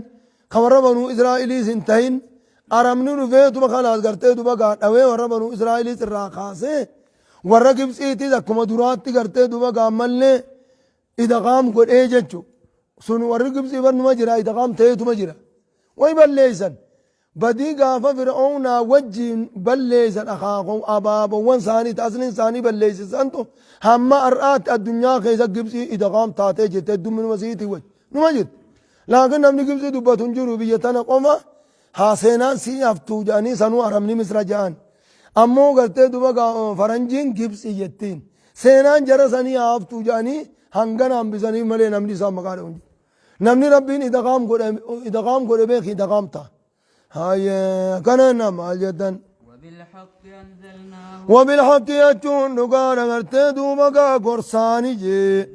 kan warra banuu Israa'eliis hin ta'in Arabni dhufee tuma kanaas gartee duba gaa dhawee warra banuu Israa'eliis irraa kaasee warra Gibxiitiis akkuma duraatti gartee duba gaammallee idaqaam godhee jechu. Sun warri Gibxii bar numa jira idaqaam ta'eetuma jira. Way balleeysan. Badii gaafa Fir'aawnaa wajjiin balleeysan akaakuu abaabawwan isaanii asliin isaanii balleeysisantu hamma har'aatti addunyaa keessa Gibxii idaqaam taatee jirte heddumminuma siitii wajji numa jirti. Laakiin namni Gibxi dubbatu hin jiru biyya tana qofa haa seenaan sii haftuu jedhanii sanuu arabni Misra jedhan. Ammoo gartee duba faranjiin Gibxi jettiin. Seenaan jara sanii haa haftuu jedhanii hangana hambisaniif malee namni isaan maqaa dha'u hin jiru. Namni Rabbiin idaqaam godhe idaqaam godhe beeki idaqaam ta'a. Hayyee akkana jennaan maal jettan?
وبالحق أنزلناه
Wabilhaqi jechuun dhugaadha gartee duuba gaa gorsaani jee.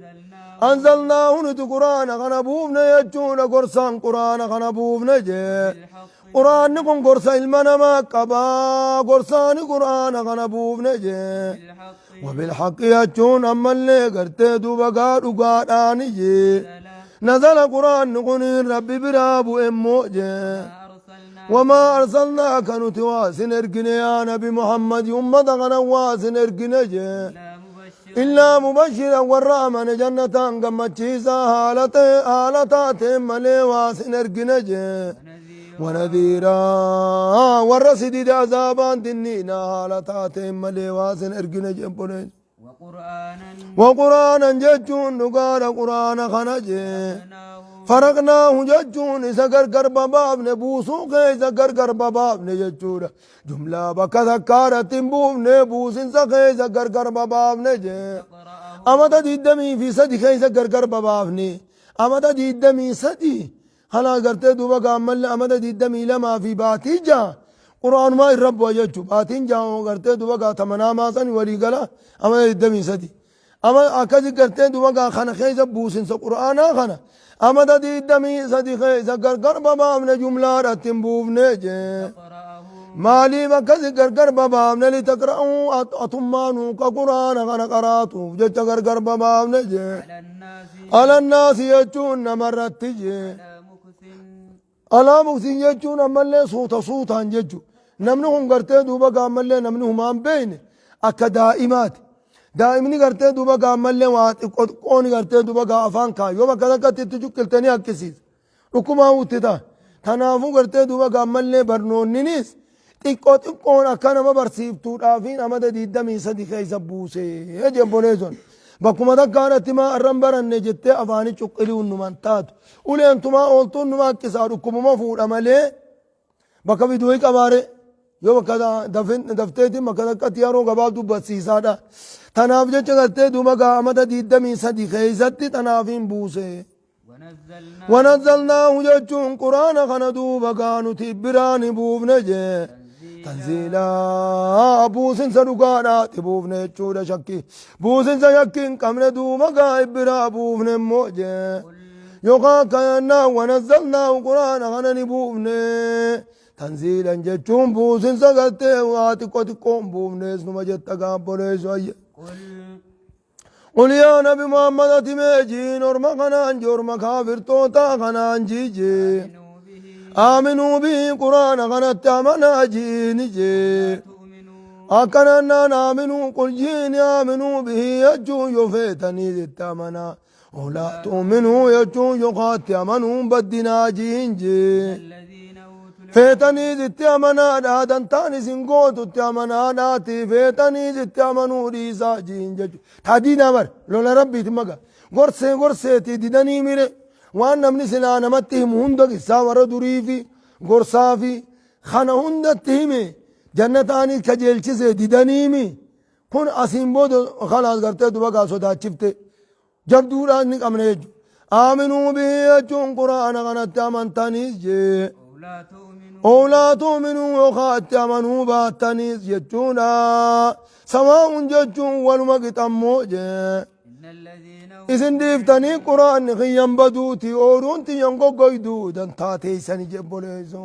أنزلناه
Anzalnaahu nuti quraana kana buufne jechuudha gorsaan quraana kana buufne jee.
بالحق
Quraanni kun gorsa ilma namaa qabaa gorsaani quraana kana buufne jee.
بالحق
Wabilhaqi jechuun ammallee gartee duuba gaa dhugaadhaani jee.
نزل
نزل قرآن kun rabbi biraa bu'e immoo jee.
وما أرسلنا
وما أرسلناك نتواسن إرقنا يا نبي محمد أمة غنواسن إرقنا جي
إلا
إلا
مبشرا
مبشرا والرحمن جنة قمتشيسا هالتا ملي واسن إرقنا جي
ونذيرا
ونذيرا والرسد عذابا دنينا هالتا ملي واسن إرقنا جي بوليس.
وقرآنا
وقرانا ججون نقال قرآن خنجي
فرقناه
فرقناه ججون إذا غرغر بابن بوسو إذا غرغر بابن ججورا جملة بكذا كارة بوبن بوسن سخي إذا غرغر بابن جي
تقرأه
أمدا ديدمي في سدي خيسا غرغر بابني أمدا ديدمي سدي خلا غرتي دوبا كامل أمدا ديدمي لما في باتي جا قرآن ما الرب وجهه باتين جا غرتي دوبا كا تمنا ما سن ولي غلا أمدا ديدمي سدي أما أكذي غرتي دوبا كا خنا خيسا بوسن سا قرآن خنا أمدا ديدمي سدي خيسا غرغر بابني جملة رتم بوبني جي
تقرأه
maaliif akkasi gargar babaafne litaqra'uu atummaanuu ka quraana kana qaraatuuf jecha gargar babaafne jee
على الناس
alannaasi jechuun namarratti jee
على مكث
alaa muksin jechuun ammallee suuta suutaan jechu namni kun gartee duuba gaammallee namni humaan beeyne akka daa'imaati daa'imni gartee duuba gaammallee waa xiqqoo xiqqoon gartee duuba gaa afaan kaa yoo bakka takkatti itti cuqqiltanii haqqisiisa dhukkumaa utti ta'a tanaafuu gartee duuba gaammallee barnoonninis xiqqoo xiqqoon akka nama barsiiftuudhaafiin amata 23 keessa buusee jebbolee sun bakkuma takkaanatti maa arran baranne jettee afaanii cuqqilii hundumaan taatu uleen tumaa ooltuun numa akkisaa dhukkubuma fuudha malee bakka biduuyi qabaare yoo bakka dafteetiin bakka takkatti yeroo gabaabduu barsiisaadha. Tanaaf jecha gartee duuba gaa amata 23 keessatti tanaafiin buuse.
ونزلنا
ونزلناه jechuun quraana kana duuba gaa nuti biraan buufne jee.
تنزيلا
Tanziilaa buusinsa dhugaadhaati buufne jechuudha shakkii. Buusinsa shakkii hin qabne duuba gaa biraa buufne immoo jee.
قل
Yookaan kayannaa wanazzalnaahu quraana kana ni buufne. Tanziilan jechuun buusinsa gartee waa xiqqoo xiqqoon buufnees numa jetta gaabboleessu ayya.
قل
قل يا نبي محمد ati mee jiin orma kanaan jee orma kaafirtootaa kanaan jiijee.
آمنوا به
آمنوا به قرآن kanatti amanaa jiini jee.
لا تؤمنوا
Akkanannaan aaminuu qul jiini aaminuu bihi jechuun yoo feetanii itti amanaa. Olaa tu'minuu jechuun yookaatti amanuun baddinaa jiin jee.
الذين أوتوا العلم
Feetanii itti amanaadhaa dantaan isin gootutti amanaadhaati feetanii itti amanuu dhiisaa jiin jechuudha. Taadiinaa bara lola rabbiiti maga gorsee gorseeti didanii mire waan namni silaa namatti himu hunda isaa warra durii fi gorsaa fi kana hundatti hime jannataanii kajeelchise didaniimi kun asiin booda kalaas gartee duba gaa sodaachifte jabduudhaan ni qabne jechuudha. Aaminuu bihi jechuun quraana kanatti amantaniis jee.
أو لا تؤمنوا
أو لا تؤمنوا yookaan itti amanuu baattaniis jechuudha. Samaa'uun jechuun waluma qixammoo jee.
إن الذين
Isin dhiiftanii quraanni kiyyan baduuti ooruun tiyyan goggoyduu dantaa teessanii jebboleessu.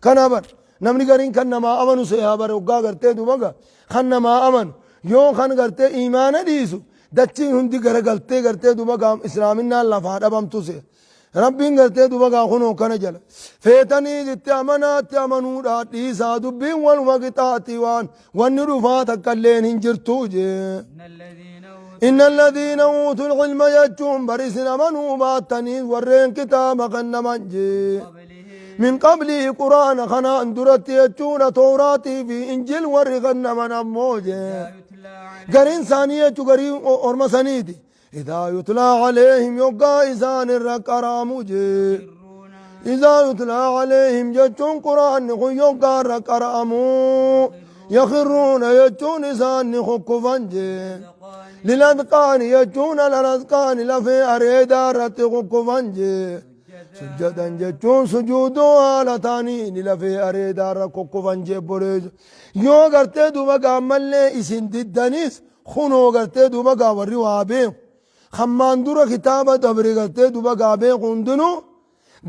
Kana bar namni gariin kan namaa amanu seehaa bare hoggaa gartee duuba gaa kan namaa amanu yoo kan gartee imaana dhiisu dachiin hundi garagaltee gartee duuba gaa islaaminaan lafaa dhabamtu se'a. Rabbiin gartee duuba gaa kunoo kana jala feetanii itti amanaatti amanuudhaa dhiisaa dubbiin waluma qixaati waan wanni dhufaa takka illeen hin jirtu jee.
إن الذين أوتوا
إن الذين أوتوا العلم jechuun barisin amanuu baattanii warreen kitaaba kennaman jee.
قبله
من قبل قرآن kanaan duratti jechuudha tooraatii fi injil warri kennaman ammoo jee.
لا يتلى عليهم
Gariin isaanii jechuu garii orma saniiti. Idaa yutlaa caleeyhim yoggaa isaan irra qara'amu jee. Idaa yutlaa caleeyhim jechuun quraanni kun yoggaa irra qara'amu yakhirruuna jechuun isaan ni kukkufan jee. Liladqaani jechuun alaladqaani lafee areedaa irratti kukkufan jee. Sujjadan jechuun sujuuduu haala ta'anii ni lafee areedaa irra kukkufan jee boreesu. Yoo gartee duuba gaammallee isin diddanis kunoo gartee duuba gaa warri waa beeku. Hammaan dura kitaaba dabre gartee duuba gaa beeku hundinuu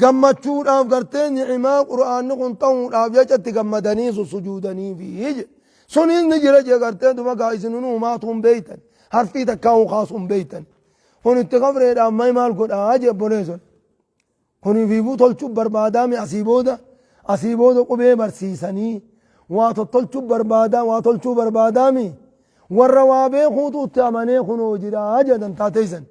gammachuudhaaf gartee ni'imaa qur'aanni kun ta'uudhaaf jecha itti gammadanii susujuudaniifi je. Sunis ni jira jee gartee duuba gaa isin humaatu hin beeytan. Harfii takkaa kaasuu hin beeytan. Kun itti kafreedhaaf may maal godhaa jee obboleesson. Kun fiifuu tolchuuf barbaadaami asii booda asii booda qubee barsiisanii waa tottolchuuf barbaadaa waa tolchuu barbaadaami warra waa beekuutu itti amanee kunoo jiraa jedhan taateessan.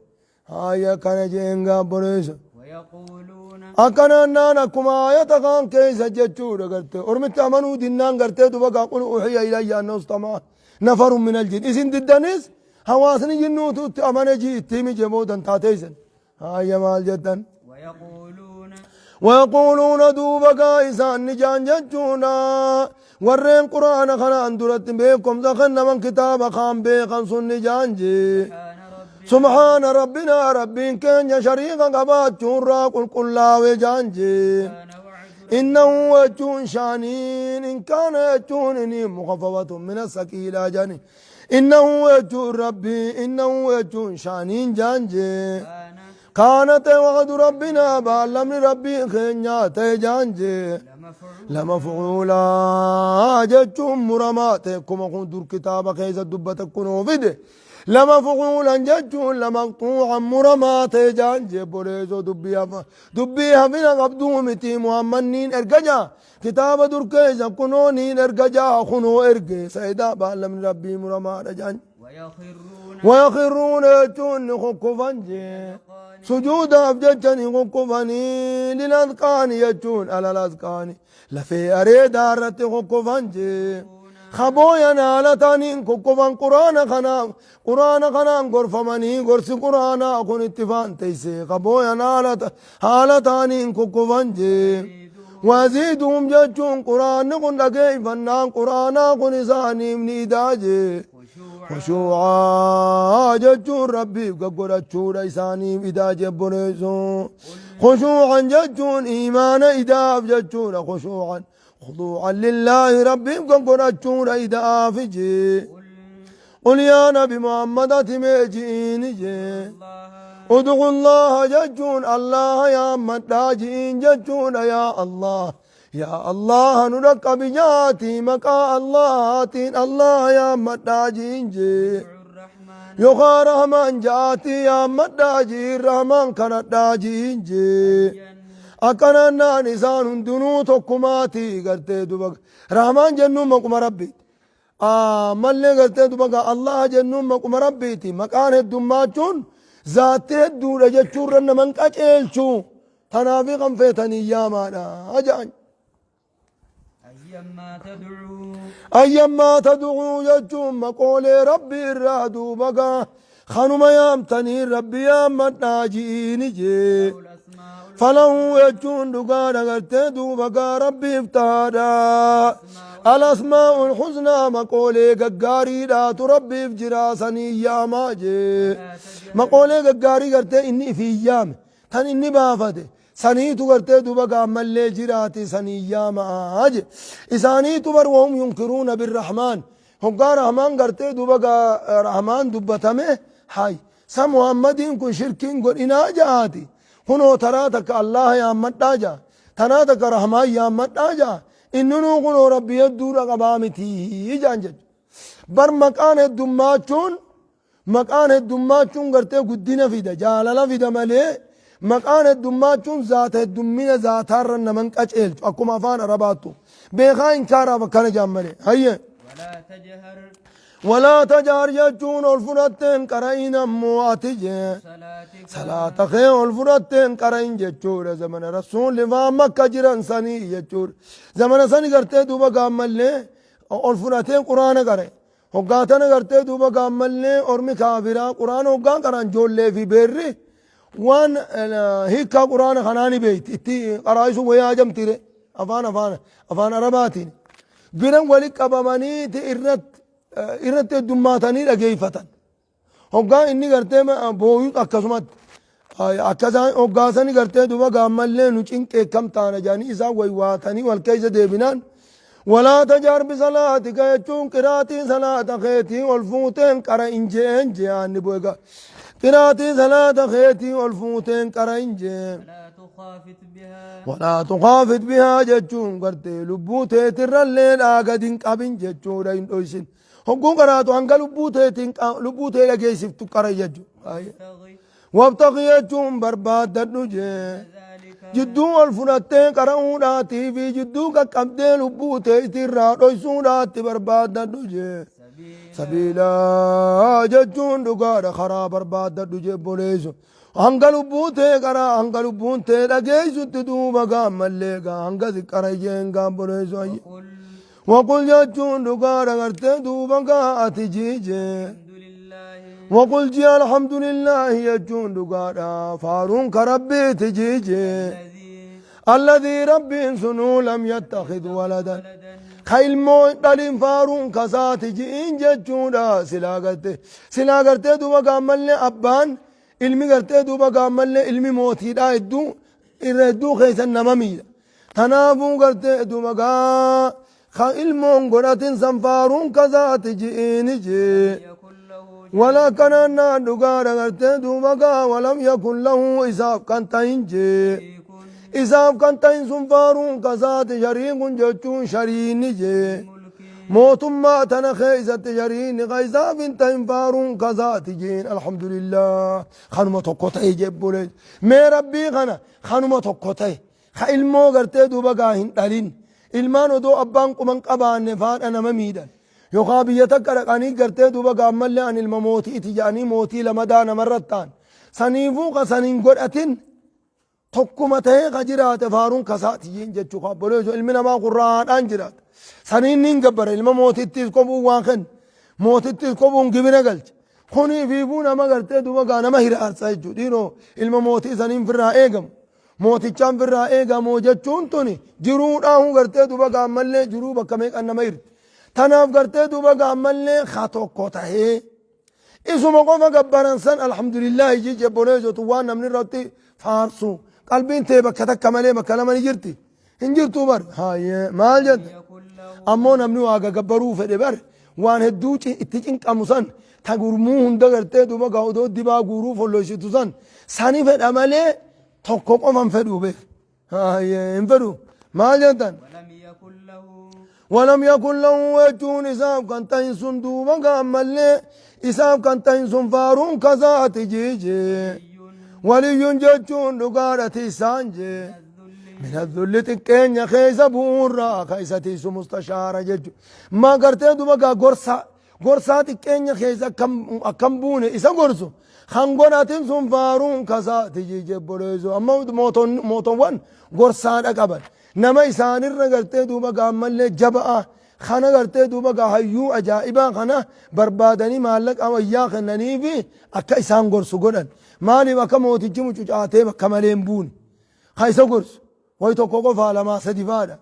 Haaya kana jeen gaa obboleesson.
ويقولون
Akkanaan naan akkuma aayata kaan keessa jechuudha gartee ormitti amanuu dinnaan gartee duba gaa qul uxiya ilayya annahu istama'a nafarun min aljin isin diddanis hawaasni jinnuutu itti amane jii itti himi jee boodan taateessan. Haaya maal jettan?
ويقولون
ويقولون دوبا قائسان نجان جتشونا ورين قرآن خنان درت بيكم زخن من كتاب خان بيخن سن نجان جي
سبحان ربي
سبحان ربنا ربين كن شريكا قبات چورا قل قل لا وجان جي
كان وعد
إنه وجه شانين إن كان يجونني مخففة من السكيلة جاني إنه وجه ربي إنه وجه شانين جانجي
كان
كانت وعد ربنا بالأمر ربي خنيا تجانجي
لمفعول
لمفعولا جتشم مرمات كما كنت در كتاب كيس دبتك كنو فيد لمفعولا جتشم لمقطوعا مرمات جانجي بوليزو دبيها دبيها فينا قبضو متي محمد نين ارججا كتاب در كيس كنو نين ارججا خنو ارجي سيدا بالأمر ربي مرمات جانجي
ويخرون
ويخرون يجون خكفا جي سجودا أبججني خكفني للأذقان يجون على الأذقان لفي أريد رت خكفا جي خبويا نالتاني كفا قرآن خنا قرآن خنا غرفمني غرس قرآن كن اتفان تيسي خبويا نالت حالتاني كفا جي وزيدهم ججون قرآن كن لكي فنان قرآن كن إساني من إداجي
خشوعا
خشوعا جتون ربي قبرتشور إساني إذا جبريسو خشوعا جتون إيمان إذا جتون خشوعا خضوعا لله ربي قبرتشور إذا فجي قل يا نبي محمد أتميجئين جي
الله
ادعوا الله جتون الله يا مداجئين جتون يا الله يا الله نرك بجاتي مكا الله تين الله يا مداجئين جي
ادعوا الرحمن
يخا رحمن جاتي يا مداجي رحمن كان داجي جي أكنا نانسان دنو تكماتي قرتي دبك رحمن جنو مقم ربي ملي قرتي دبك الله جنو مقم ربيتي مكان الدماتون ذاتي الدولة جتشور من قجلشو تنافي غنفيتني يا مانا أجان
أيما تدعو
أيما تدعو يجوم مقولي ربي الرادو بقى خنما يامتني ربي يا مداجيني جي
له الأسماء
فله يجون دقانا قرتدو بقى ربي افتادا الأسماء الحسنى مقولي ققاري لا تربي في جراسني يا ماجي
لا تجهر
مقولي ققاري قرتي إني في أيام تن إني بافتي سنيتو قرتي دوبا قام جراتي سني يا ماج إسانيتو بر وهم ينكرون بالرحمن هقا رحمن قرتي دوبا رحمن دبتمه هاي سا محمدين كن شركين قل إنا جاتي kunoo taraa takka Allah yaammadhaa jaa tanaa takka rahmaan yaammadhaa jaa inninuu kunoo rabbi hedduudha qabaa mitii jaan jechu bar maqaan heddummachuun maqaan heddummachuun gartee guddina fida jaalala fida malee maqaan heddummachuun zaata heddummina zaataarra naman qaceelchu akkuma afaan arabaattu beekaa inkaaraaf akkana jaan malee hayye
ولا تجهر
walaa tajaar jechuun ol fudhatteen qara'in ammoo ati jee
صلاتك
salaata kee ol fudhatteen qara'in jechuudha zamana rasuulli faan makka jiran sanii jechuudha zamana sani gartee duuba gaammallee ol fudhateen quraana qara'e Hoggaa tana gartee duuba gaammallee ormi kaafiraa quraana hoggaan qaraan ijoollee fi beerri waan hiikkaa quraana kanaa ni beeyti itti qaraa'isu wayaa jamtire afaan afaan afaan arabaatiin biran wali qabamaniiti irratti heddummaatanii dhageeffatan. Hoggaa inni gartee booyuu akkasumatti akkasaan hoggaasani gartee duuba gaammallee nu cinqee kam taana jedhanii isaan waywaatanii wal keessa deebinaan walaa tajaar bisalaatika jechuun qiraatii salaata keetii ol fuuteen qara hin jeen je'aan ni bu'e qiraatii salaata keetii ol fuuteen qara hin jeen.
ولا تخافت بها
Walaa tukhaafit bihaa jechuun gartee lubbuu teetirrallee dhaa gad hin qabin jechuudha hin dhoysin. Hogguu qaraatu hanga lubbuu teetiin lubbuu tee dhageessiftu qara jechuudha.
وابتغي
Wabtaqi jechuun barbaaddadhu jee.
ذلك
Jidduu ol fudhattee qara'uudhaatii fi jidduu qaqqabdee lubbuu teetirraa dhoysuudhaatti barbaaddadhu jee.
سبيلا
Sabiilaa jechuun dhugaadha karaa barbaaddadhu jee boleessu. Hanga lubbuu tee qaraa hanga lubbuun tee dhageessutti duuba gaammallee gaa hanga si qara jeen gaan boleessu ayye.
وقل
Waqul jechuun dhugaadha gartee duuba gaa ati jiijee.
الحمد لله
Waqul jii alhamdulillaahi jechuun dhugaadha faaruun ka rabbiiti jiijee.
الذي
Alladii rabbiin sunuu lam yattakhid waladan.
ولدا
Ka ilmoo hin dhalin faaruun kasaati ji'iin jechuudha silaa gartee silaa gartee duuba gaammallee abbaan ilmi gartee duuba gaammallee ilmi mootiidhaa hedduu irra hedduu keessan nama miidha. Tanaafuu gartee duuba gaa ka ilmoon godhatin san faaruun kasaati ji'iini jee.
يكن له
Wala kanannaa dhugaadha gartee duuba gaa walam yakun lahu isaaf kan ta'in jee.
شريك
Isaaf kan ta'in sun faaruun kasaati shariikun jechuun shariini jee.
ملك
Mootummaa tana keessatti shariini ka isaaf hin ta'in faaruun kasaati jeen alhamdulillah kanuma tokko ta'e jebbolee mee rabbii kana kanuma tokko ta'e ka ilmoo gartee duuba gaa hin dhalin ilmaan odoo abbaan quban qabaanne faadha nama miidhan yookaan biyya takka dhaqanii gartee duuba gaa ammallee an ilma mootiiti jedhanii mootii lamadaa namarratti ta'an saniifuu ka saniin godhatin tokkuma ta'ee ka jiraate faaruun kasaatiyyiin jechuu ka obboleessu ilmi namaa kun raadhaan jiraata. Saniin niin gabbara ilma mootittiis qobuun waan kennu mootittiis qobuun gibira galche kunii fiifuu nama gartee duuba gaa nama hiraarsa jechuudha dhiiroo ilma mootii saniin firraa eegamu mootichaan firraa eegamu jechuun tuni jiruudhaan gartee duuba gaa ammallee jiruu bakka meeqan nama hirti tanaaf gartee duuba gaa ammallee ka tokko tahee isuma qofa gabbaran san alhamdulillahi jeche boleessotu waan namni irratti faarsu qalbiin tee bakka takka malee bakka lama ni jirti hin jirtu bar hayyee maal jette
يكن له
ammoo namni waa gagabbaruu fedhe bar waan hedduu itti cinqamu san ta gurmuu hunda gartee duuba gaa odoo dibaa guuruu folloysitu san sani fedha malee tokko qofa hin fedhuu beek hayyee hin fedhu maal jettan
ولم يكن له
ولم يكن له وجه إساف كان تين صندوبا كأمالي إساف كان تين فارون كذات جيجي
ولي
ولي جتون دقارة سانجي
من الذل
من الذل تكين خيسة بورا خيسة تيسو مستشارة جج ما قرتي دوبا غورسا غورسا تكين خيسة كم كم بونه إسا غورسو خانغوناتين سن فارون كذا تجي بوليزو أما موتون موتون وان غورسا دقبل نما إسان الرغرتي دوبا قامل جبأ خانا gartee duuba gaa hayyuu ajaa'ibaa kana barbaadanii maallaqa wayyaa kennaniifi akka isaan gorsu godhan maaliif akka mootichi mucucaatee bakka malee hin buune ka isa gorsu way tokko qofaa lamaa sadi faadha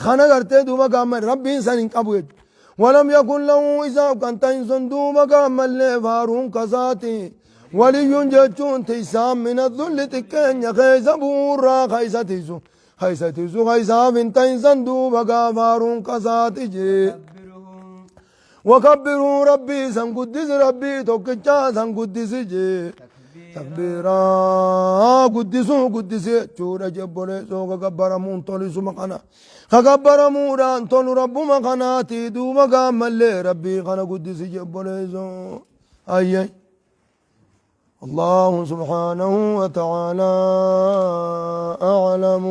kana gartee duuba gaamman rabbiin san hin qabu jechuudha ولم يكن له إساف كان تنسن دوبا قام فارون كساتي ولي جتون تيسام من الذل تكين خيس بورا خيس تيسو خيس تيسو خيسا فين تنسن دوبا فارون كساتي جي
كبره
وكبروا ربي سنقدس ربي توكتا سنقدس جي
تكبيرا
تكبيرا قدسوا قدسي چورا جبولي سو كبر مون تولي سمقنا كبر موران تول رب مقناتي دوما قام لي ربي خنا قدسي جبولي سو اي أي. الله سبحانه وتعالى أعلم.